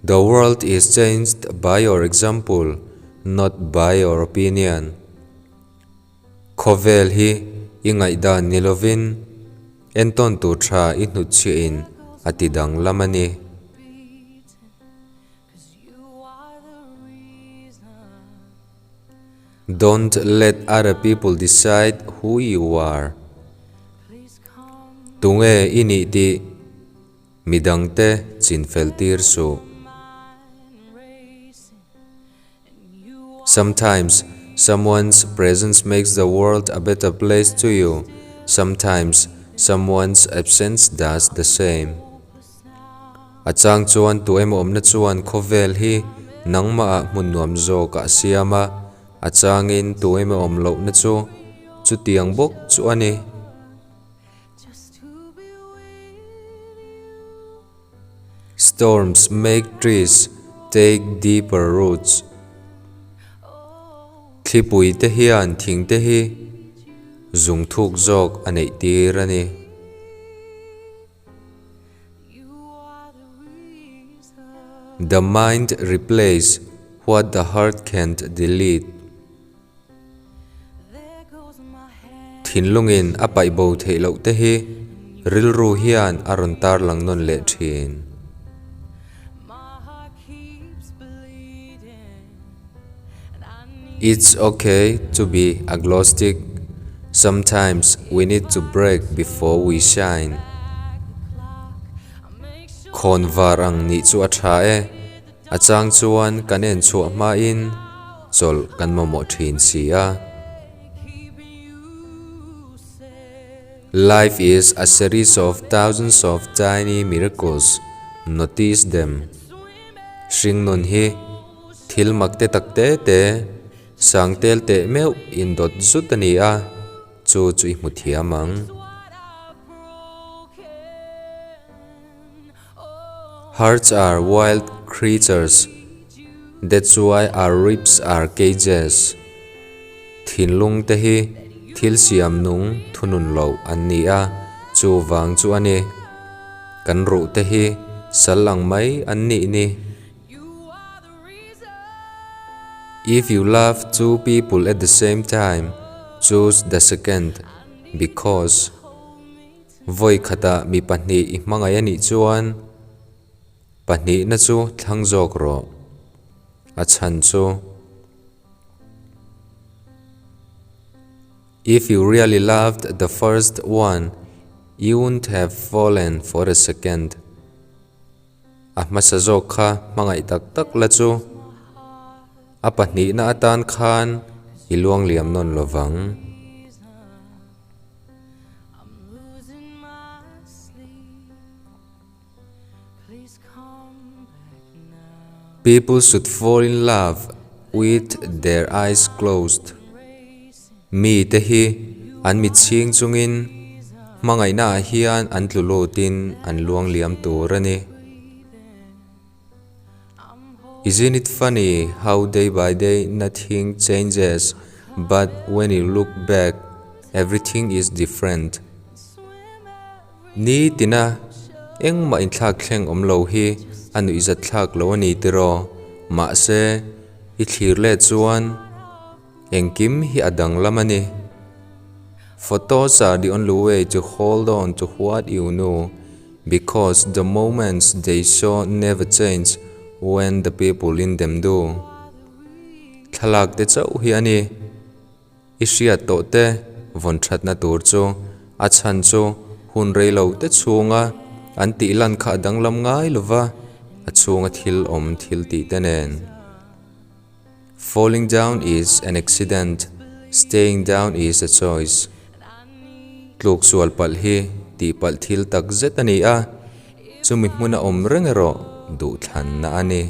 The world is changed by your example, not by your opinion. Khawvel hi i ngaihdan ni lovin entawn tur tha i hnutchhiahin a ti danglam a ni. Don't let other people decide who you are. Tunge i nih tih midangte chinfel tir suh. Sometimes someone's presence makes the world a better place to you, sometimes someone's absence does the same. A chang chuan tu emaw awmna chuan khawvel hi nangmah ah hmun nuam zawk ah siam a, a changin tu emaw awm lohna chu chutiang bawk chu a ni. Storms make trees take deeper roots. Thlipui te hian thing te hi zung thuk zawk a neih tir a ni. The mind replays what the heart can't delete. Thinlungin a paih bo theih loh te hi rilru hian a rawn tarlang nawn leh thin. It's okay to be agnostic, sometimes we need to break before we shine. Khawn var ang nih chu a tha e. A chang chuan kan en chhuah hmain chawlh kan mamawh thin si a. Life is a series of thousands of tiny miracles, notice them. Hringnun hi thil mak te tak te te, sang tel teh meuh indawt zut a ni a, chu chu i hmu thiam ang. Hearts are wild creatures, that's why our ribs are cages. Thinlung te hi thil siam nung thunun loh an ni a, chuvang chu a ni. Kan ruh te hi sal ang mai an nih ni. If you love two people at the same time, choose the second because. Vawi khatah mi pahnih i hmangaih a nih chuan pahnihna chu thlang zawk rawh. A chhan chu. If you really loved the first one, you wouldn't have fallen for the second. A hmasa zawk kha hmangaih tak tak la chu a pahnihna atan khan i luangliam nawn lo vang. People should fall in love with their eyes closed. Mi te hi an mit chhing chungin hmangaihna ah hian an tlu lutin an luang liam tur a ni. Isn't it funny how day by day nothing changes but when you look back everything is different. Ni tina engmah inthlak thleng awm lo hi a nuihzat thlak lo a ni tiraw? Mahse i thlir let chuan. Engkim hi a danglam a ni. Photos are the only way to hold on to what you know because the moments they show never change when the people in them do. Thlalak te chauh hi a ni. I hriat tawh te vawn thatna tur chu a chhan chu hun rei lo te chhunga an tih lan kha a danglam ngai lova a chhunga thil awm thil tih te nen. Falling down is an accident, staying down is a choice. Tluk sual palh hi tihpalh thil tak zet a ni a, chumi hmuna awm reng erawh duhthlanna a ni.